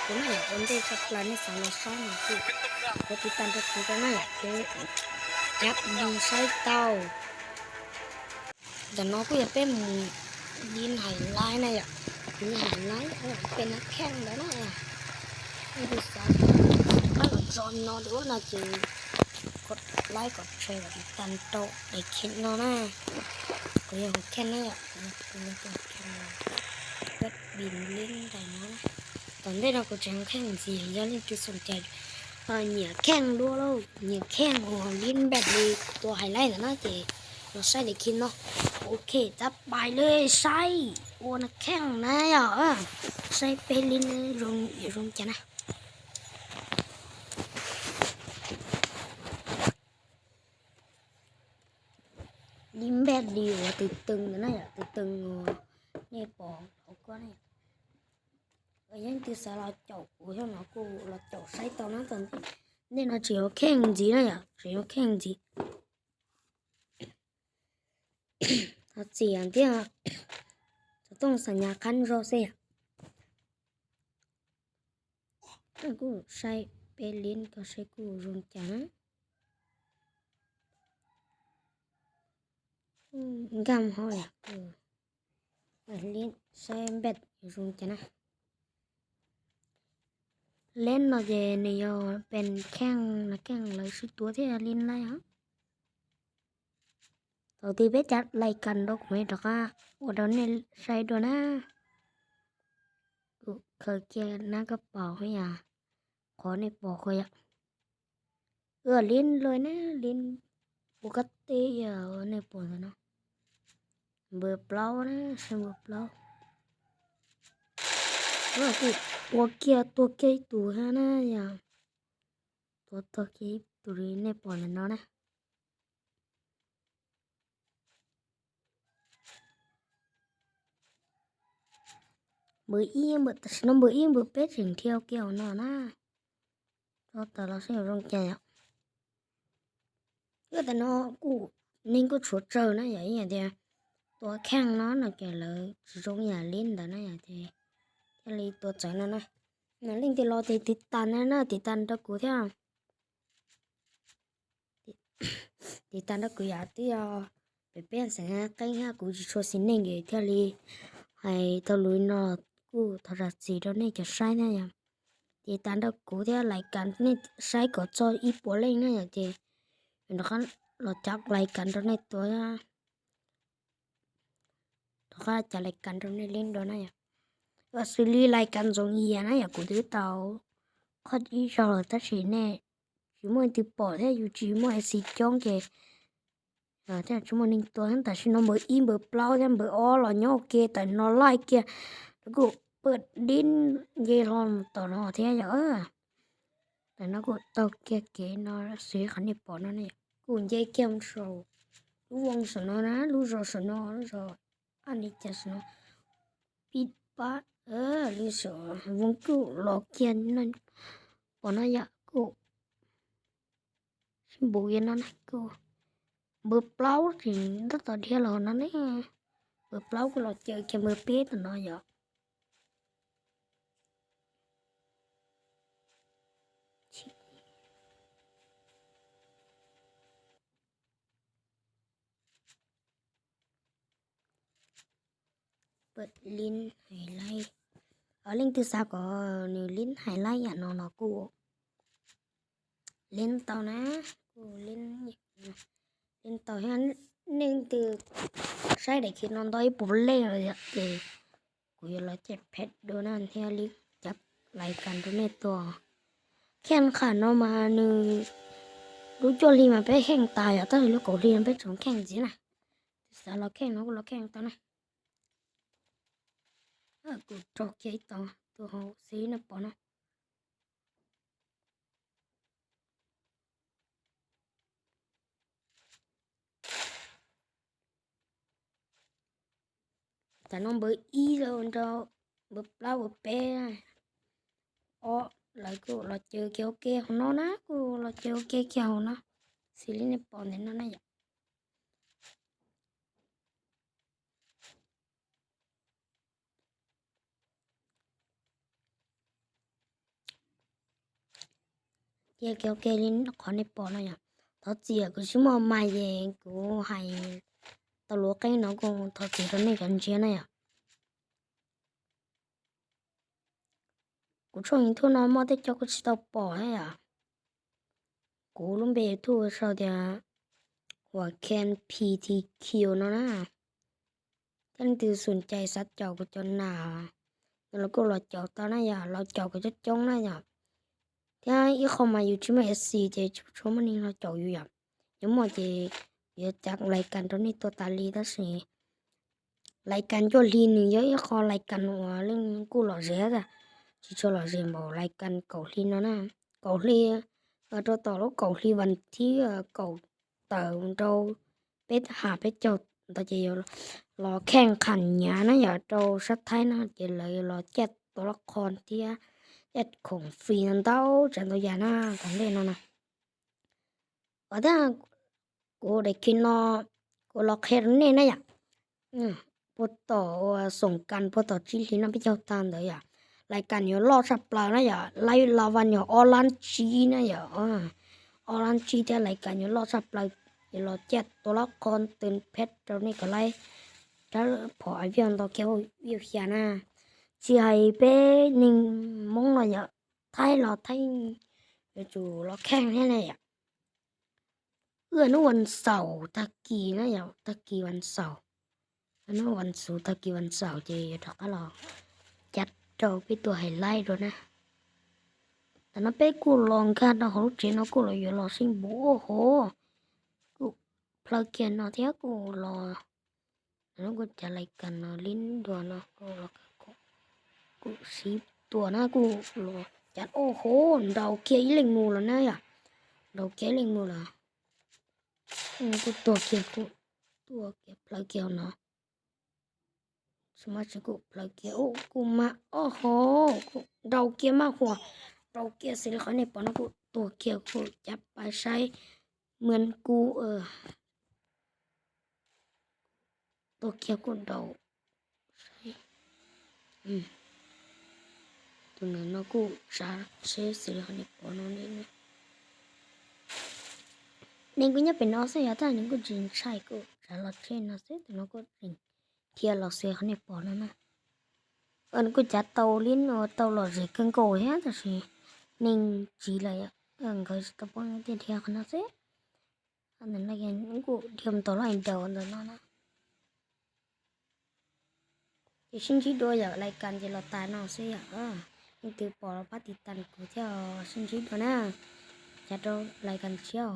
Cú nà yà ôn định sắp lại nên sáu là sáu mà cú có tí tăn cho cú cái này để chắc đi sai tàu. Giờ nó cũng pem đi hãy like này ạ. Đi hãy like, ơ, pem nó khen đó nè. Đi sáu, bắt là cho nó đũa là chỉ có like, có share và tí tăn trộn để khen nó nè. Có nhiều khen này ạ. Có nhiều khen này. Rất bình linh này nó nè. ຕອນນີ້ເນາະ ກໍຈະແຂ່ງຊິ ຢ່າລືມກົດສົນໃຈ ເອີ ຫຍັງແຂ່ງດ້ວຍໂລດ ຫຍັງແຂ່ງຫົວຫຼິ້ນແບດນີ້ ຕົວໄຮໄລນະເນາະ ເຈ ເນາະ ໃຊ້ໄດ້ຄິດເນາະ. ໂອເຄ ຈັດໄປເລີຍ ໃຊ້ ໂອນະແຂ່ງນະ ເອີ ໃຊ້ໄປຫຼິ້ນລົງ ລົງຈະນະ ຫຼິ້ນແບດນີ້ ໂອ ຕຶງໆນະ ຕຶງໆ ໂອ ນີ້ປອງເອົາກ່ອນນີ້. ເອີ ຍັງຕິດສາລາເຈົ້າ ໂອ ຍັງເນາະ ກູລາເຈົ້າໃຊ້ເຕົານັ້ນຕົນ ນີ້ເນາະ ຊິເອົາແຂ່ງຈິນະ ຊິເອົາແຂ່ງຈິ ເອົາຊິອັນທີ່ເຮົາຕ້ອງສັນຍາຄັນໂຣເຊຍ ເອີ ກູໃຊ້ເປລິນ ກໍໃຊ້ກູລົງຈານ ອືມ ກຳເຮົາແຫຼະ ເອີ. ຫຼິ້ນໃຊ້ແບດຢູ່ຊຸມຈະນະ ຫຼິ້ນເນາະ ເຈນີ້ເປັນແຂ່ງນະ ແຂ່ງຫຼາຍຊິຕົວທີ່ຫຼິ້ນໄດ້ຫະ ເທົ່າທີ່ໄປຈັດລາຍການດອກໄມ້ດອກອາ ໂອ ດອນນີ້ໃຊ້ດ້ວຍນະ ເຄີຍກຽນນະກະເປົາໃຫ້ອາ ຂໍໃນປໍຂ້ອຍອະ ເອື້ອຫຼິ້ນເລີຍນະ ຫຼິ້ນປົກກະຕິ ເອີ ໃນປໍເນາະ ເບີເປົ່ານະ ໃຊ້ເບີເປົ່າ ເອີ ຕົວເກຍ ຕົວເກຍ ຕົວຫັ້ນນະ ຢ່າ ຕົວ ຕົວເກຍ ຕົວນີ້ໃນປໍເນາະນະ. ເບີອີ ເບີ ແຕ່ຊິນຳເບີອີ ເບີແປດ ເຖິງທ່ຽວແກ້ວນອນນະ ກໍແຕ່ລະຊິລົງແຈ ກໍແຕ່ນອ ກູນີ້ກູຊົດເຊີນະ ຢ່າອີ່ຫຍັງແຕ່ ຕົວແຂ່ງນອນນະ ແກເລີຍຊິລົງຢ່າຫຼິ້ນດານະ ຢ່າແຕ່ ແກເລີຍຕົວໃຈນອນນະ ນະ ຫຼິ້ນຕິລໍຕິດຕາມນະ ຕິດຕາມຕະກູແທ້. ຕິດຕາມດອກກູຢາຕິເອົາໄປປ່ຽນສັນຍາແກ້ງຫາກູຊິຊົດຊິເນັ່ງເອເທຍລີ ໃຫ້ເທົ່າລຸຍນອດ ກູໂທລະສີໂດເນຈະໃຊ້ນະ ຫຍັງ ຕິດຕາມດອກກູແທ້ລາຍການນີ້ໃຊ້ກໍຈອຍອີ່ປົວເລັ່ງນະ ຫຍັງເຈ ເຫັນດອກຄັນລາຈັກລາຍການໂດເນຕົວ ດອກຄັນຈັກລາຍການໂດເນຫຼິ້ນໂດນະ ຫຍັງ ກໍຊີຣີລາຍການຊົງເອຍນະ ຫຍັງ ກູຖືເຕົາ ຄອດອີ່ຊໍ ຕາຊີແນ່ ຊິມວຍຕິປອດແທ້ຢູ່ຈີມວຍຊິຈ້ອງເກ ເອີ ແທ້ຊິມວຍໜຶ່ງຕົວຫັ້ນ ຕາຊິນອມເບີອີເບີເປົ່າແທ້ເບີອໍລະຍໍເກ ຕານອນລາຍເກ ແລ້ວກໍເປີດດິນເຢລອນຕອນຮອດແທ້ ເອີ ຕານອນກໍເຕົາເກເກນອນເສຄັນນີ້ປອນນັ້ນນີ້ ກຸນເຢເກມໂຊ ລູກວົງສະນອນນະ ລູກໂຊສະນອນ ລູກໂຊ ອັນນີ້ຈະສະນອນ ປິດປາ ເອີ ລູກໂຊ ວົງກຸລອກເກນນັ້ນ ປອນນັ້ນຍາກຸ ຊິບູເຢັນນັ້ນກໍ ເບີເປົ່າທີ່ຕົວທຽລອນນັ້ນແຫຼະ ເບີເປົ່າກໍລອເຈີແກເບີເປຕະນອຍອ ເປີດຫຼິ້ນໄຮໄລ ເອົາຫຼິ້ນຕື່ສາກໍນີ້ຫຼິ້ນໄຮໄລອະເນາະ ເນາະ ກູ ຫຼິ້ນເຕົານະ ກູຫຼິ້ນ ຫຼິ້ນເຕົາຫັ້ນ ໜຶ່ງຕື່ ໃຊ້ໄດ້ຄິດນອນດອຍປູເລ່ເລີຍເດ ກູຢາກລອເຈັດແພັດໂດນານເທຍລິກ ຈັບລາຍການໂດເນຕົວ ແຂ່ງຂັນເນາະ ມາໜຶ່ງ ລູກໂຈລີມາໄປແຂ່ງຕາຍອະ ຕາຍລູກໂກລີມາໄປຈອງແຂ່ງຊີ້ນະ ສາລາວແຂ່ງເນາະ ລາວແຂ່ງຕານະ ເອີ ກູໂຈເຄຕາ ໂຕເຮົາຊີນະປອນະ. ຕານ້ອງເບີອີແລ້ວ ເຈົ້າເບີປາວເບີເປ ເອາະ ແລ້ວກໍລາວເຈີແກ້ວແກ້ວເນາະນະ ກໍລາວເຈີແກ້ວແກ້ວເນາະ ຊີລີໃນປອນແນ່ນອນນະ ຢາກ ເອີ Tia keo ke lin khon ne po na ya. Tho tsia ku shi mo mai ye ku hai. Ta lo kai no ku tho tsia ro ne kan chia na ya. Ku chong YouTube no mo te cho ku chi tau po ha ya. Ku lum be YouTube sau tia wa ken P T Q no na. Tia ni tu sun chai sat chau ku cho na. Lo ku lo chau ta na ya, lo chau ku cho chong na ya. Tia i kho ma yu chi ma S C te chu chu ma ni lo chau yu ya. Yo mo te yo chak lai kan to ni to ta li ta si. Lai kan yo li ni yo i kho lai kan wa ling ku lo ze ta. Chi cho lo ze mo lai kan kau li no na. Kau li, ơ, to to lo kau li wan ti, ơ, kau tau rau pet ha pet chau ta che yo lo khen khan nya na ya rau sat thai na che lo lo chet to la khon tia chet khong fri nan tau chan to ya na kan le no na. Wa ta ku de kin no ku lo khen ne na ya. ອືມ ພວກຕໍ່ສົງການ ພວກຕໍ່ຈີນລີ້ນນະ ພະເຈົ້າຕາມເດີຢາ ລາຍການຢູ່ລອດຊະເປົ່ານະຢາ ລາຍລາວັນຢູ່ອໍລານຈີນະຢາ ອໍລານຈີ ແຕ່ລາຍການຢູ່ລອດຊະເປົ່າ ຢ່າລໍແຈກຕົວລະຄອນຕື່ນເພັດເຈົ້ານີ້ກໍໄລ ຖ້າພໍອາວຽນຕໍ່ແກ້ວວຽວເຂຍນະ ຊິໃຫ້ເປັນໜຶ່ງໂມງລະຢາ ໄທລາວໄທ ຢູ່ຈູລາວແຂ່ງແທ້ນະຢາ. ເອື້ອນວັນເສົາຕະກີ້ນະຢາ ຕະກີ້ວັນເສົາ ເອື້ອນວັນສຸກຕະກີ້ວັນເສົາເຈຍະດອກກະຫຼອກ ຈັດໂຕປິດຕົວໄຮໄລໂດນນະ ຕະນະເປກູລອງກາດນະ ໂຫເຈນອກກູລອຍຢູ່ລອຊິງບູ ໂອ້ໂຫ ກູເພີເກຍນອກເທຍ ກູລອ ແລ້ວກູຈະໄລກັນເນາະ ຫຼິ້ນດວນເນາະ ກູລອ ກູສິບຕົວນະ ກູລອ ຈັດ ໂອ້ໂຫ ດາວເກຍອີ່ເລັງໝູ່ລະນະຢາ ດາວເກຍອີ່ເລັງໝູ່ລະ ອືມ ກູຕົວເກຍ ກູຕົວເກຍ ເພີເກຍນອກ ສະມາຊິກກູເພີເກຍ ໂອ້ ກູມາ ໂອ້ໂຫ ກູດາວເກຍມາຫົວ ດາວເກຍຊິເລີຍ ເຂົາໃນປອນ ກູຕົວເກຍ ກູຈັບປາໄຊ ເໝືອນກູ ເອີ ໂຕກຽວກູດອກ ອືມ ໂຕນັ້ນເນາະ ກູຊາເຊຊິເນາະ ໃນປອນເນາະ ນີ້ນະ ນີ້ກູຍັງເປັນອອສເຕຣເລັຍ ແຕ່ນີ້ກູຈິງໃຊ້ ກູຊາລອດເຊນເນາະ ເຊໂຕນັ້ນ ກູຈິງທຽລອດເຊເຂົ້າໃນປອນນັ້ນນະ ເອີ້ນ ກູຈັດໂຕລິນ ໂຕລອດເຊເກີງໂກແຮງ ແຕ່ຊິນິງຈີໄລ ເອີ້ນ ເຂົາຊິຕະປອນເຕທຽຂະໜາດເຊ Andan lagi, nunggu diam tolo ai dau ndo no na. Ke sinji do ya, lai kan je lo ta no se ya. Ah, itu polo pati tan ku tio sinji do na. Jado lai kan tio.